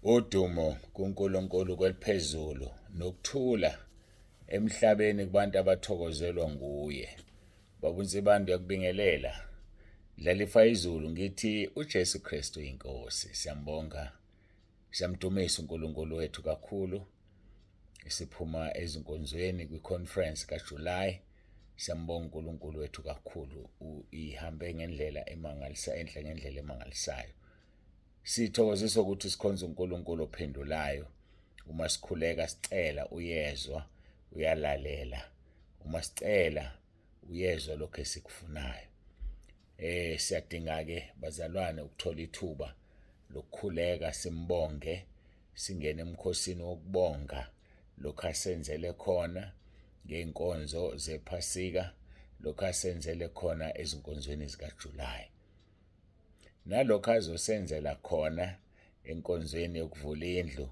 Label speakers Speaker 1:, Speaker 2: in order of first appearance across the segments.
Speaker 1: Udumo kuNkulunkulu kweliphezulu nokuthula emhlabeni kubantu abathokozelwa nguye. Baba uNsibande uyakubingelela. Dlalifa izulu ngithi uJesu Kristu inkosi. Siyambonga, siyamdumisa uNkulunkulu wethu kakhulu. Siphuma ezinkonzweni kwi-conference kaJuly. Siyambonga uNkulunkulu wethu kakhulu. Ihambe ngendlela emangalisa enhle ngendlela emangalisayo. Sithokoziswa ukuthi sikhonza uNkulunkulu ophendulayo. Uma sikhuleka sicela uyezwa, uyalalela. Uma sicela uyezwa lokho esikufunayo. Siyadinga ke bazalwane ukuthola ithuba lokukhuleka simbonge, singene emkhosini wokubonga lokho asenzele khona ngey'nkonzo zePhasika, lokho asenzele khona ezinkonzweni zikaJulayi. Nalokho azosenzela khona enkonzweni yokuvula indlu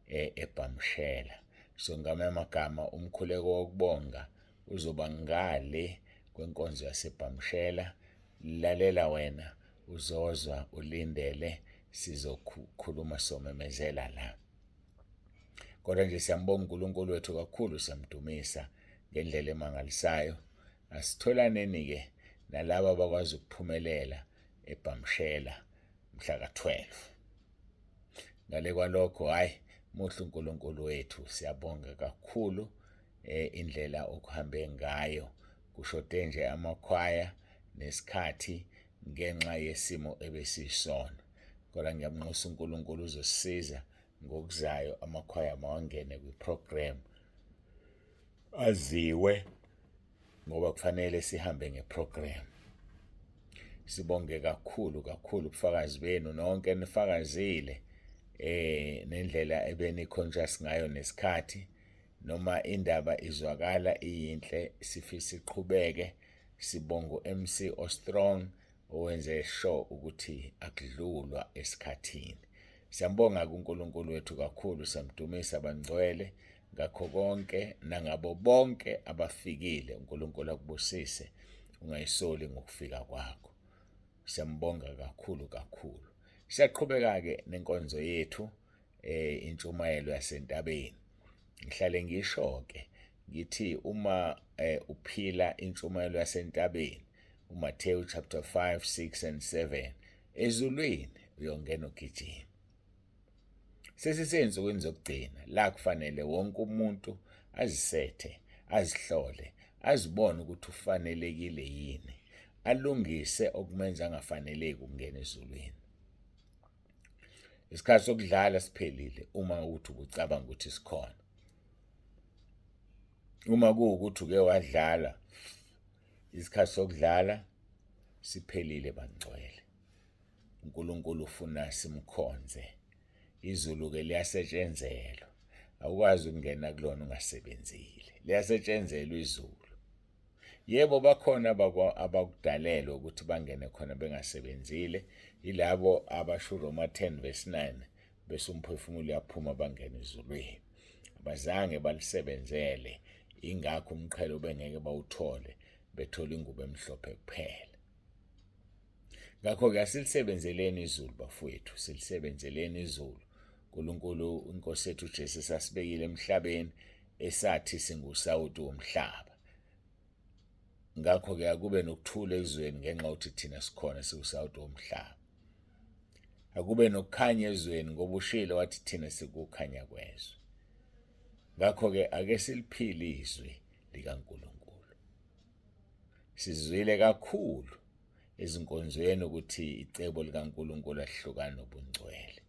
Speaker 1: eBhamshela. So ngamanye amagama umkhuleko wokubonga uzoba ngale kwenkonzo yaseBhamshela. Lalela wena uzozwa ulindele sizokhuluma somemezela la. Kodwa nje siyambonga uNkulunkulu wethu kakhulu, siyamdumisa ngendlela emangalisayo. Asitholaneni-ke nalaba abakwazi ukuphumelela eBhamshela mhla ka-12. Ngale kwalokho, hhayi, muhle uNkulunkulu wethu, siyabonga kakhulu indlela okuhambe ngayo. Kushode nje amakhwaya nesikhathi ngenxa yesimo ebesiyisona. Kodwa ngiyamnxusa uNkulunkulu uzosisiza ngokuzayo amakhwaya mawangene kwi-program aziwe ngoba kufanele sihambe ngeprogram. Sibonge kakhulu kakhulu ubufakazi benu nonke nifakazile nendlela ebeni conscious ngayo nesikhathi noma indaba izwakala iyinhle sifisa iqhubeke. Sibonga u-MC ostrong owenze sure ukuthi akudlulwa esikhathini. Siyambonga kuNkulunkulu wethu kakhulu, siyamdumisa bangcwele ngakho konke nangabo bonke abafikile. uNkulunkulu akubusise, ungayisoli ngokufika kwakho. Siyambonga kakhulu kakhulu. Siyaqhubeka-ke nenkonzo yethu intshumayelo yasentabeni. Ngihlale ngisho-ke ngithi uma uphila intshumayelo yasentabeni uMathewu chapter 5, 6 and 7 ezulwini uyongena ugijima. Sesisey'nsukwini zokugcina la kufanele wonke umuntu azisethe, azihlole, azibone ukuthi ufanelekile yini, alungise okumenza angafaneleki ukungena ezulwini. Isikhathi sokudlala siphelile uma ukuthi ubucabanga ukuthi sikhona. Uma kuwukuthi uke wadlala, isikhathi sokudlala siphelile bangcwele. uNkulunkulu ufuna simkhonze. Izulu-ke liyasetshenzelwa, awukwazi ukungena kulona ungasebenzile. Liyasetshenzelwa izulu. Yebo, bakhona abakudalelwe ukuthi bangene khona bengasebenzile, yilabo abasho uRoma 10 verse 9 bese umphefumulo uyaphuma bangene ezulwini. Abazange balisebenzele, ingakho umqhele ubengeke bawuthole, bethola ingubo emhlophe kuphela. Ngakho-ke asilisebenzeleni izulu bafowethu, silisebenzeleni izulu. uNkulunkulu inkosi yethu uJesu sasibekile emhlabeni esathi singusawoti womhlaba. Ngakho-ke akube nokuthula ezweni ngenxa yokuthi thina sikhona siwusawoti womhlaba. Akube nokukhanya ezweni ngoba ushilo wathi thina sikukhanya kwezwe. Ngakho-ke ake siliphile izwi likaNkulunkulu. Sizwile kakhulu ezinkonzweni ukuthi icebo likaNkulunkulu alihlukani nobungcwele.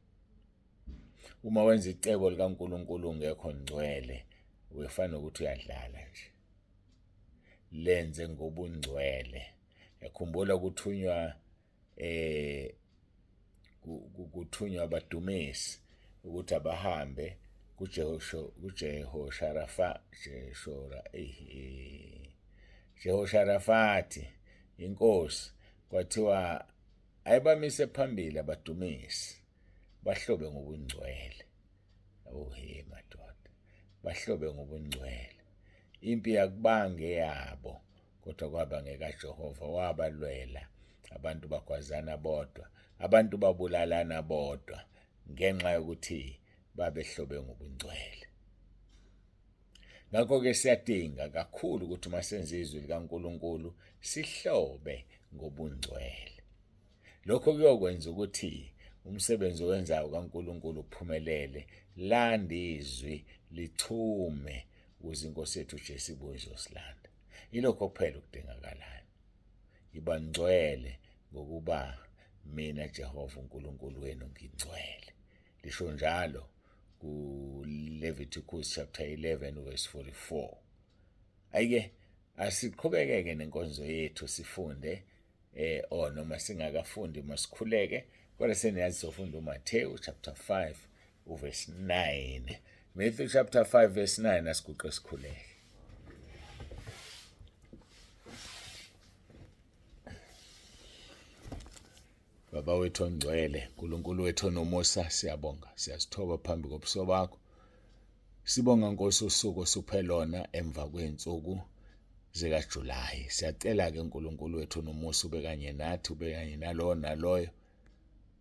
Speaker 1: Uma wenza icebo likaNkulunkulu ungekho ngcwele, uyefana nokuthi uyadlala nje. Lenze ngobungcwele. Yakhumbula kuthunywa kuthunywa abadumisi ukuthi abahambe kuJehosharafa Jeshora Jehosharafati inkosi, kwathiwa ayibamise phambili abadumisi bahlobe ngobungcwele. Oh he madoda, bahlobe ngobungcwele. Impi yakubanga eyabo kodwa kwaba ngekaJehova, wabalwela abantu bagwazana bodwa, abantu babulalana bodwa. Ngenxa yokuthi babehlobe ngobungcwele. Ngakho-ke siyadinga kakhulu ukuthi uma senza izwi likaNkulunkulu sihlobe ngobungcwele. Lokho kuyokwenza ukuthi umsebenzi owenzayo kaNkulunkulu uphumelele, lande izwi lichume ukuze inkosi yethu uJesu ibuye izosilanda. Yilokho kuphela okudingakalayo. Yiba ngcwele ngokuba mina Jehova uNkulunkulu wenu ngingcwele. Lisho njalo ku-Leviticus chapter 11 verse 44. Ayike asiqhubekeke nenkonzo yethu sifunde eh oh noma singakafundi masikhuleke kodwa seniyazi sofunda uMathewu chapter 5 uverse 9. Matthew chapter 5 verse 9 asiguqe sikhuleke. Baba wethu ongcwele, uNkulunkulu wethu onomusa, siyabonga, siyazithoba phambi kobuso bakho. Sibonga Nkosi usuku osuphe lona emva kwey'nsuku zikaJulayi. Siyacela-ke uNkulunkulu wethu onomusa ube kanye nathi, ube kanye nalowo naloyo.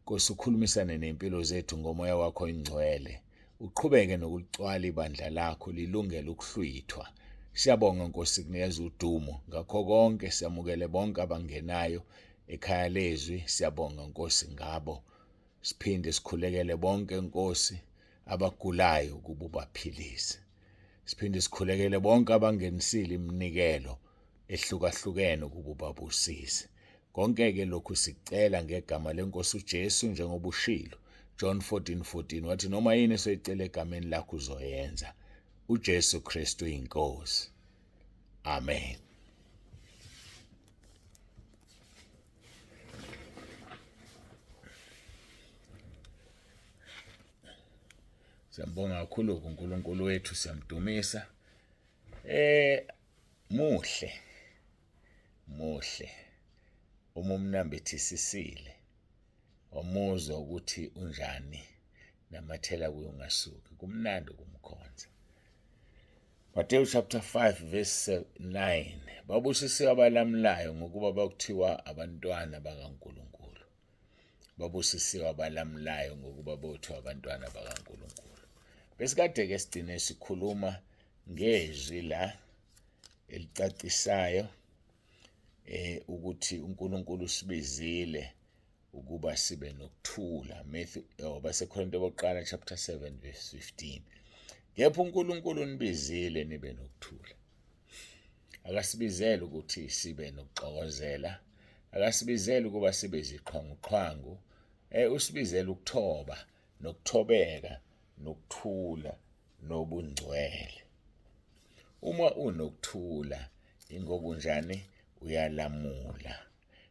Speaker 1: Nkosi ukhulumisane ney'mpilo zethu ngomoya wakho oyingcwele. Uqhubeke nokulicwala ibandla lakho lilungele ukuhlwithwa. Siyabonga Nkosi kunikeza udumo ngakho konke siyamukele bonke abangenayo ekhaya lezwi siyabonga Nkosi ngabo. Siphinde sikhulekele bonke Nkosi abagulayo ukuba ubaphilise. Siphinde sikhulekele bonke abangenisile iminikelo ehlukahlukene ukuba ubabusise. Konke-ke lokhu sikucela ngegama leNkosi uJesu njengoba ushilo. John 14:14 wathi noma yini esoyicela egameni lakho uzoyenza. uJesu Kristu inkosi. Amen. Siyambonga kakhulu uNkulunkulu wethu siyamdumisa. Eh muhle. Muhle. Uma umnambithisisile wamuzwa ukuthi unjani namathela kuye ungasuki kumnandi ukumkhonza. Mateyu chapter 5 verse 9 babusisiwe abalamulayo ngokuba bakuthiwa abantwana bakaNkulunkulu. Babusisiwe abalamulayo ngokuba bothiwa abantwana bakaNkulunkulu. Besikade-ke sigcine sikhuluma ngezwi la elicacisayo eh ukuthi uNkulunkulu usibizile ukuba sibe nokuthula. Matthew oh, baseKorinte bokuqala chapter 7 verse 15. Kepha uNkulunkulu unibizile nibe nokuthula. Akasibizele ukuthi sibe nokuxokozela, akasibizele ukuba sibe iziqhwanguqhwangu, eh usibizele ukuthoba nokuthobeka nokuthula nobungcwele. Uma unokuthula ingoba unjani uyalamula.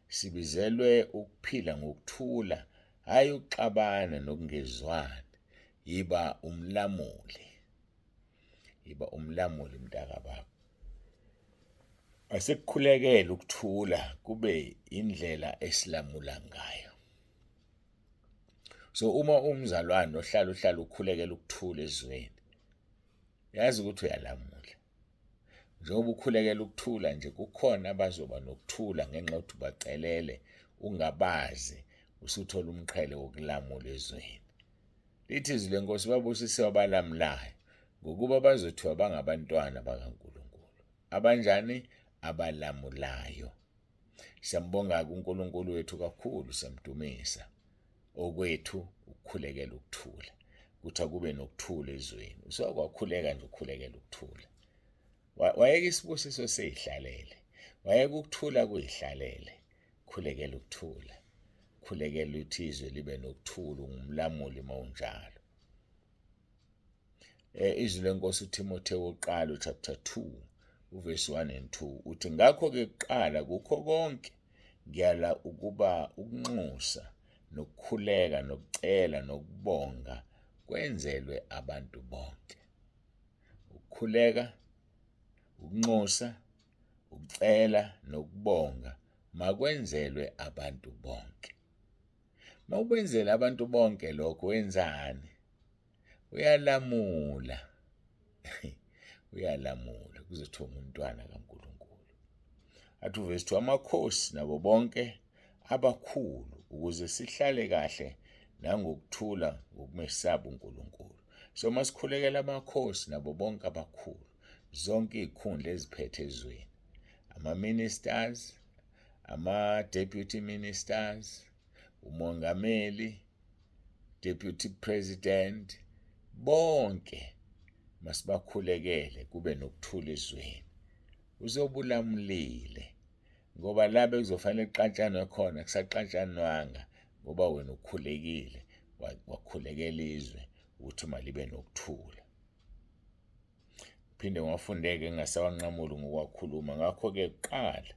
Speaker 1: Sibizelwe ukuphila ngokuthula, hhayi ukuxabana nokungezwani. Yiba umlamuli. Yiba umlamuli mntakababa. Asikukhulekele ukuthula kube indlela esilamula ngayo. So uma umzalwane ohlala uhlala ukhulekela ukuthula ezweni, yazi ukuthi uyalamula. Njengoba ukhulekela ukuthula nje kukhona abazoba nokuthula ngenxa yokuthi ubacelele ungabazi usuthola umqhele wokulamula ezweni. Lithi izwi lenkosi babusisiwe abalamulayo ngokuba bazothiwa bangabantwana bakaNkulunkulu. Abanjani? Abalamulayo. Siyambonga-ke uNkulunkulu wethu kakhulu, siyamdumisa. Okwethu ukukhulekela ukuthula, ukuthi akube nokuthula ezweni. Usuke wakhuleka nje ukhulekela ukuthula. Wayeka isibusiso seyihlalele, wayeka ukuthula kuyihlalele. Khulekela ukuthula, khulekela ukuthi izwe libe nokuthula, ungumlamuli uma unjalo. Eh, izwi lenkosi uThimothewu wokuqala chapter 2 uverse 1 and 2 uthi ngakho-ke kuqala kukho konke ngiyala ukuba ukunxusa nokukhuleka nokucela nokubonga kwenzelwe abantu bonke. Ukukhuleka, ukunxusa, ukucela nokubonga makwenzelwe abantu bonke. Mawukwenzela abantu bonke lokho wenzani? Uyalamula. Uyalamula kuzothiwa umntwana kaNkulunkulu. Athi uvesi 2 amakhosi nabo bonke abakhulu ukuze sihlale kahle nangokuthula ngokumesaba uNkulunkulu. So masikhulekela amakhosi nabo bonke abakhulu, zonke izikhundla eziphethe ezweni, ama-ministers, ama-deputy ministers, umongameli, deputy president, bonke masibakhulekele kube nokuthula ezweni. Uzobulamulile ngoba la bekuzofanele kuxatshanwe khona kusaxatshanwanga ngoba wena ukhulekile wakhulekela izwe ukuthi malibe nokuthula. Phinde ngiwafundeke ngingasawanqamuli ngokuwakhuluma. Ngakho-ke kuqala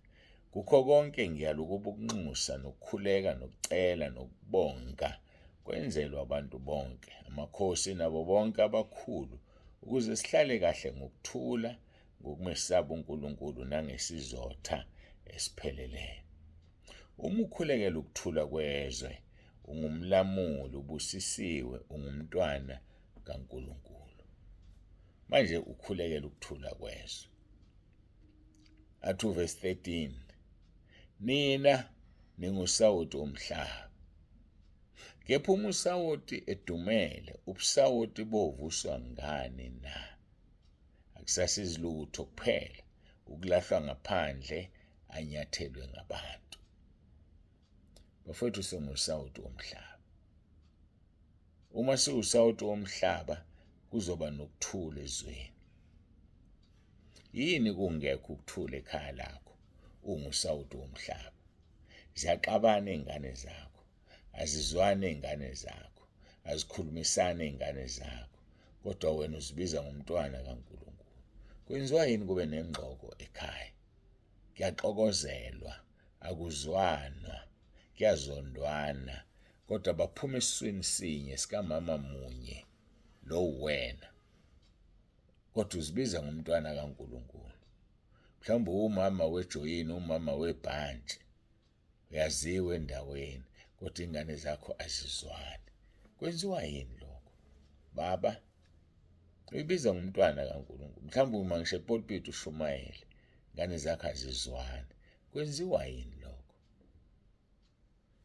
Speaker 1: kukho konke ngiyala ukuba ukunxusa nokukhuleka nokucela nokubonga kwenzelwe abantu bonke, amakhosi nabo bonke abakhulu, ukuze sihlale kahle ngokuthula, ngokumesaba uNkulunkulu nangesizotha esipheleleyo. Uma ukhulekela ukuthula kwezwe, ungumlamuli, ubusisiwe, ungumntwana kaNkulunkulu. Manje ukhulekela ukuthula kwezwe. Athi uverse 13, nina ningusawoti womhlaba. Kepha uma usawoti edumele, ubusawoti bovuswa ngani na? Akusasizi lutho kuphela ukulahlwa ngaphandle anyathelwe ngabantu. Bafowethu, singusawoti womhlaba. Uma siwusawoti womhlaba kuzoba nokuthula ezweni. Yini kungekho ukuthula ekhaya lakho ungusawoti womhlaba? Ziyaxabana iy'ngane zakho, azizwani iy'ngane zakho, azikhulumisani iy'ngane zakho, kodwa wena uzibiza ngomntwana kaNkulunkulu. Kwenziwa yini kube nengxoko ekhaya? Kuyaxokozelwa, akuzwanwa, kuyazondwana, kodwa baphuma esiswini sinye sikamama munye, lo wena. Kodwa uzibiza ngomntwana kaNkulunkulu. Mhlawumbe umama wejoyini, umama webhantshi, uyaziwa endaweni, kodwa ingane zakho azizwani. Kwenziwa yini lokho? Baba, uyibiza ngomntwana kaNkulunkulu. Mhlawumbe uma ngisho epulpit ushumayele, ingane zakho azizwani. Kwenziwa yini lokho?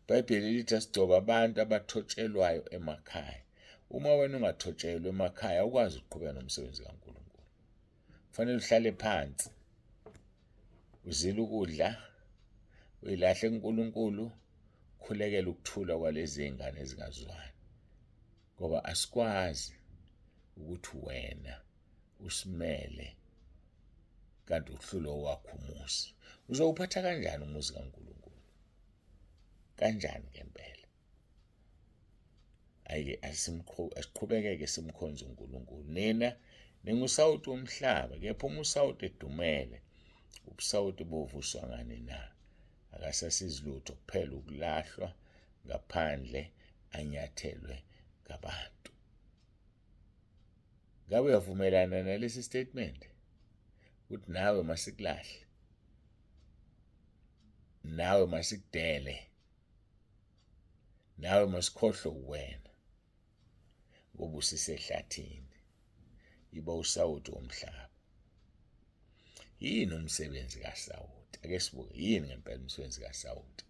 Speaker 1: IBhayibheli lithi asigcoba abantu abathotshelwayo emakhaya. Uma wena ungathotshelwa emakhaya, awukwazi ukuqhubeka nomsebenzi kaNkulunkulu. Kufanele uhlale phansi, uzile ukudla, uyilahle kuNkulunkulu, ukhulekele ukuthula kwalezi zingane ezingazwani. Ngoba asikwazi ukuthi wena usimele kanti uhlulwe owakho umuzi. Uzowuphatha kanjani umuzi kaNkulunkulu? Kanjani ngempela? Ayike asiqhubekeke simkhonze uNkulunkulu. Nina ningusawoti womhlaba, kepha uma usawoti edumele, ubusawoti bovuswa ngani na? Akasasizi lutho kuphela ukulahlwa ngaphandle anyathelwe ngabantu. Ngabe uyavumelana nalesi statement ukuthi nawe masikulahle, nawe masikudele, nawe masikhohlwe uwena ngoba usisehlathini, iba usawoti womhlaba. Yini umsebenzi kasawoti? Ake sibuke, yini ngempela umsebenzi kasawoti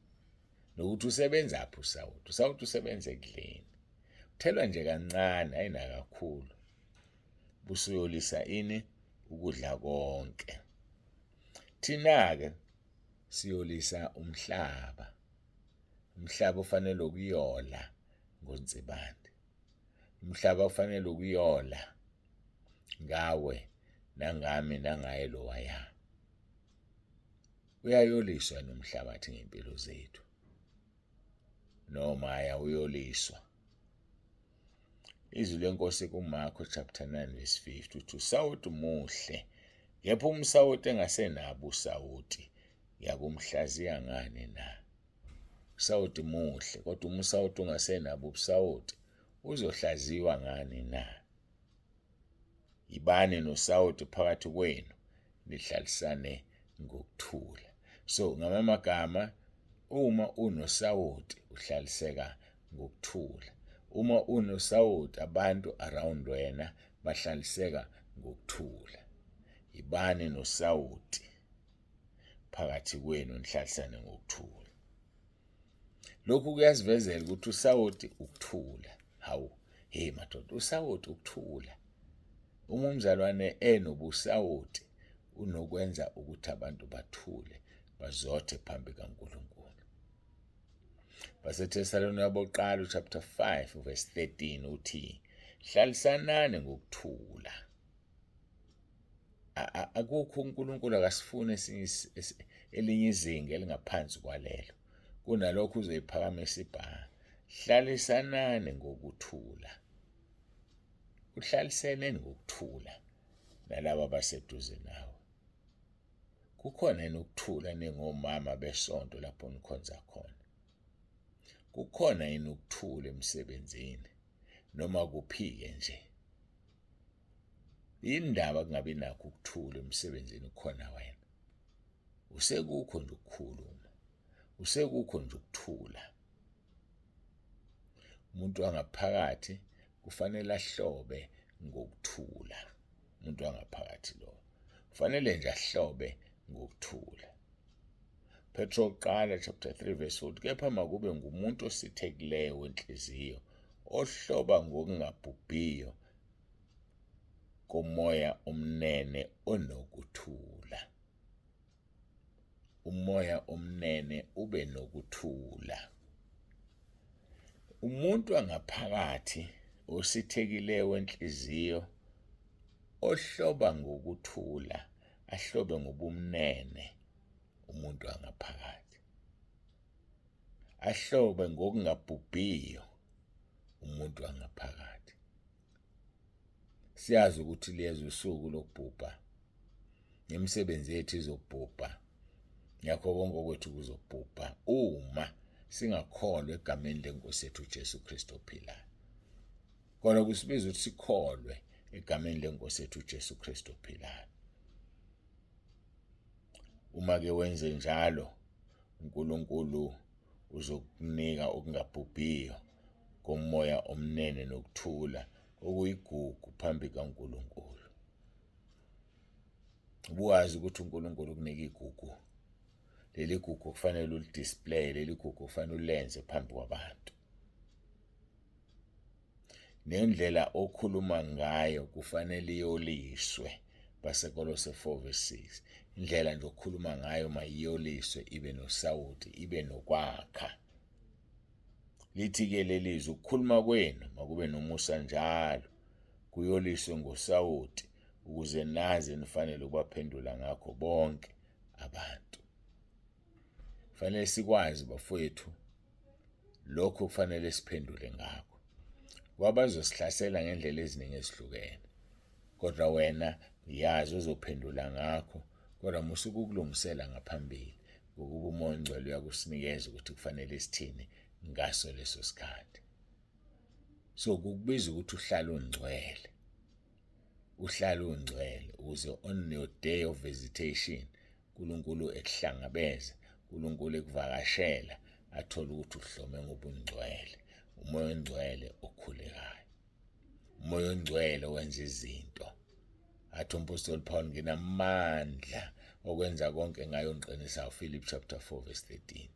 Speaker 1: nokuthi usebenzaphi usawoti? Usawoti usebenza ekudleni, uthelwa nje kancane, hayi nakakhulu, busuyolisa ini ukudla konke. Thina-ke siyolisa umhlaba, umhlaba ufanele ukuyola ngoNsibande, umhlaba ufanele ukuyola ngawe nangami nangaye lowaya. Uyayoliswa nomhlabathi ngey'mpilo zethu, noma ayawuyoliswa. Izwi lenkosi kuMarko chapter 9 verse 50 uthi usawoti muhle, kepha umsawoti engasenabo usawoti ngiyakumhlaziya ngani na? Usawoti muhle, kodwa uma usawoti ungasenabo ubusawoti uzohlaziywa ngani na? Yibani nosawoti phakathi kwenu, nihlalisane ngokuthula. So ngamanye amagama, uma unosawoti uhlaliseka ngokuthula. Uma unosawoti abantu around wena bahlaliseka ngokuthula. Yibani nosawoti phakathi kwenu nihlalisane ngokuthula. Lokhu kuyasivezela ukuthi usawoti ukuthula. Hawu, hey madoda, usawoti ukuthula. Uma umzalwane enobusawoti unokwenza ukuthi abantu bathule, bazothe phambi kaNkulunkulu. BaseThesalonika bokuqala chapter 5 verse 13 uthi, hlalisanani ngokuthula. Akukho, uNkulunkulu akasifuni esinye elinye izinga elingaphansi kwalelo. Kunalokho uzoyiphakamisa ibha. Hlalisanani ngokuthula. Uhlalisene ngokuthula nalabo abaseduze nawe. Kukhona yini ukuthula ningomama besonto lapho nikhonza khona? Kukhona yini ukuthula emsebenzini noma kuphi-ke nje? Yindaba kungabi nakho ukuthula emsebenzini kukhona wena? Usekukho nje ukukhuluma, usekukho nje ukuthula. Umuntu wangaphakathi kufanele ahlobe ngokuthula. Umuntu wangaphakathi lo kufanele nje ahlobe ngokuthula. Petro wokuqala chapter 3 verse 4, kepha makube ngumuntu osithekileyo wenhliziyo, ohloba ngokungabhubhiyo komoya omnene onokuthula. Umoya omnene ube nokuthula. Umuntu wangaphakathi osithekileyo wenhliziyo, ohloba ngokuthula, ahlobe ngobumnene, umuntu wangaphakathi ahlobe ngokungabhubhiyo, umuntu wangaphakathi. Siyazi ukuthi liyeza usuku lokubhubha, nemisebenzi yethu izobhubha, ngakho konke okwethu kuzobhubha uma singakholwa egameni lenkosi yethu uJesu Kristu ophilayo. Kodwa kusibiza ukuthi sikholwe egameni lenkosi yethu uJesu Kristu ophilayo. Uma ke wenze njalo, uNkulunkulu uzokunika okungabhubhiyo komoya omnene nokuthula okuyigugu phambi kaNkulunkulu. Ubuwazi ukuthi uNkulunkulu ukunika igugu. Leli gugu kufanele ulidisplay, leli gugu kufanele ulenze phambi kwabantu. Nendlela okhuluma ngayo kufanele iyoliswe. BaseKolose 4 verse 6. Indlela nje okhuluma ngayo mayiyoliswe, ibe nosawoti, ibe nokwakha. Lithi-ke leli zwi, ukukhuluma kwenu makube nomusa njalo, kuyoliswe ngosawoti, ukuze nazi nifanele ukubaphendula ngakho bonke abantu. Fanele sikwazi bafowethu, lokho kufanele siphendule ngakho. Ngoba bazosihlasela ngendlela eziningi ezihlukene. Kodwa wena yazi uzophendula ngakho, kodwa musa ukukulungisela ngaphambili, ngokuba uMoya oNgcwele uyakusinikeza ukuthi kufanele sithini ngaso leso sikhathi. So kukubiza ukuthi uhlale ungcwele. Uhlale ungcwele ukuze on your day of visitation uNkulunkulu ekuhlangabeza, uNkulunkulu ekuvakashela, athole ukuthi uhlome ngobungcwele, uMoya oNgcwele okhulekayo, uMoya oNgcwele owenza izinto. Athi umpostoli Paul, nginamandla okwenza konke ngayo ongiqinisayo, Philip chapter 4 verse 13.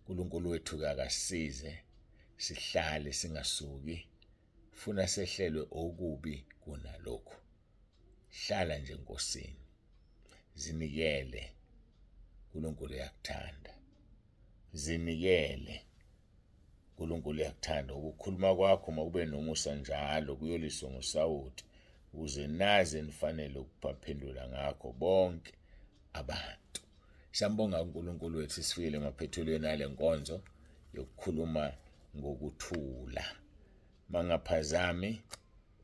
Speaker 1: uNkulunkulu wethu akasize sihlale singasuki, funa sehlelwe okubi kunalokhu. Hlala nje eNkosini, zinikele, uNkulunkulu uyakuthanda. Zinikele, uNkulunkulu uyakuthanda. Ukukhuluma kwakho makube nomusa njalo, kuyoliswe ngosawoti, ukuze nazi enifanele ukubaphendula ngakho bonke abantu. Siyambonga uNkulunkulu wethu, sifikile emaphethelweni ale nkonzo yokukhuluma ngokuthula. Mangaphazami,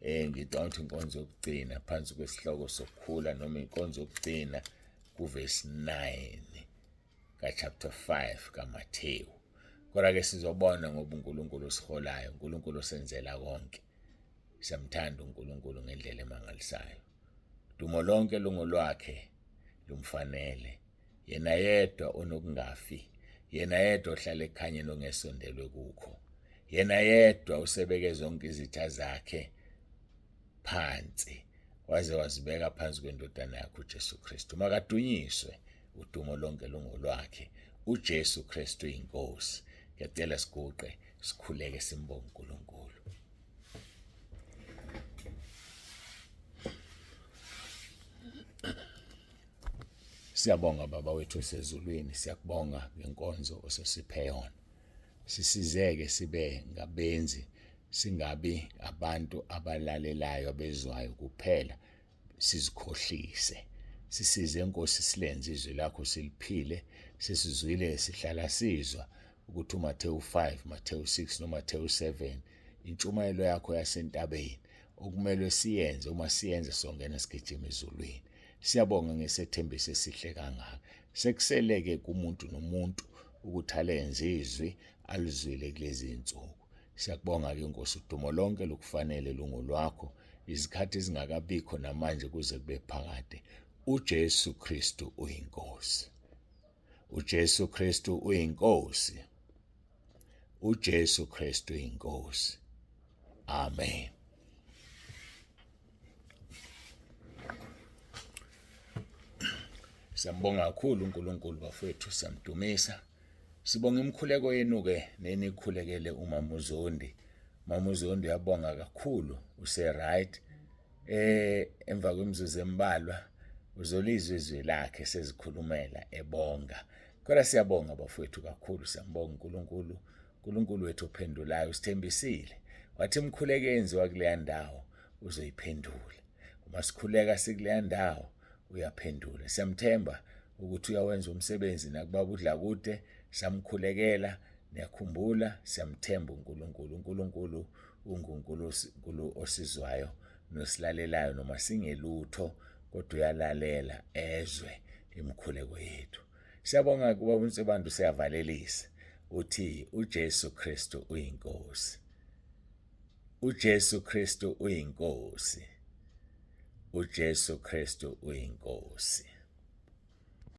Speaker 1: ngicabanga ukuthi inkonzo yokugcina phansi kwesihloko sokukhula, noma inkonzo yokugcina kuvesi 9 ka-chapter 5 kaMathewu. Kodwa-ke sizobona ngoba uNkulunkulu osiholayo, uNkulunkulu osenzela konke. Siyamthanda uNkulunkulu ngendlela emangalisayo. Dumo lonke lungolwakhe, lumfanele. Yena yedwa onokungafi, yena yedwa ohlala ekukhanyeni ongesondelwe kukho. Yena yedwa usebeke zonke izitha zakhe phansi, waze wazibeka phansi kwendodana yakhe uJesu Kristu. Makadunyiswe, udumo lonke lungolwakhe. UJesu Kristu inkosi. Ngiyacela siguqe sikhuleke simbonge uNkulunkulu. Siyabonga Baba wethu osezulwini, siyakubonga ngenkonzo osesiphe yona. Sisizeke sibe ngabenzi singabi abantu abalalelayo abezwayo kuphela sizikhohlise. Sisize Nkosi silenze izwi lakho siliphile, sesizwile sihlala sizwa ukuthi uMathewu 5, Mathewu 6 noMathewu 7 intshumayelo yakho yasentabeni okumelwe siyenze uma siyenze songena sigijima ezulwini. Siyabonga ngesethembiso esihle kangaka. Sekuseleke kumuntu nomuntu ukuthi alenze izwi alizwile kulezi zinsuku. Siyakubonga-ke Nkosi, udumo lonke lukufanele lungolwakho, izikhathi ezingakabikho namanje kuze kube phakade. UJesu Kristu uyiNkosi. UJesu Kristu uyiNkosi. UJesu Kristu uyiNkosi. Amen. Siyambonga kakhulu uNkulunkulu bafowethu, siyamdumisa. Sibonga imikhuleko yenu-ke nenikhulekele umama uZondi. Mama uZondi uyabonga kakhulu, use-right. Emva kwemizuzu embalwa uzolizwa izwi lakhe sezikhulumela ebonga. Kodwa siyabonga bafowethu kakhulu, siyambonga uNkulunkulu. uNkulunkulu wethu ophendulayo usithembisile. Wathi imikhuleko eyenziwa kuleya ndawo uzoyiphendula. Uma sikhuleka sikuleya ndawo uyaphendula. Siyamthemba ukuthi uyawenza umsebenzi nakubaba uDlakude samkhulekela niyakhumbula siyamthemba uNkulunkulu. uNkulunkulu unguNkulunkulu osizwayo nosilalelayo noma singelutho kodwa uyalalela ezwe imikhuleko yethu. Siyabonga kuba uNsibandu siyavalelisa uthi uJesu Kristu uyinkosi. UJesu Kristu uyinkosi. uJesu Kristu uyinkosi.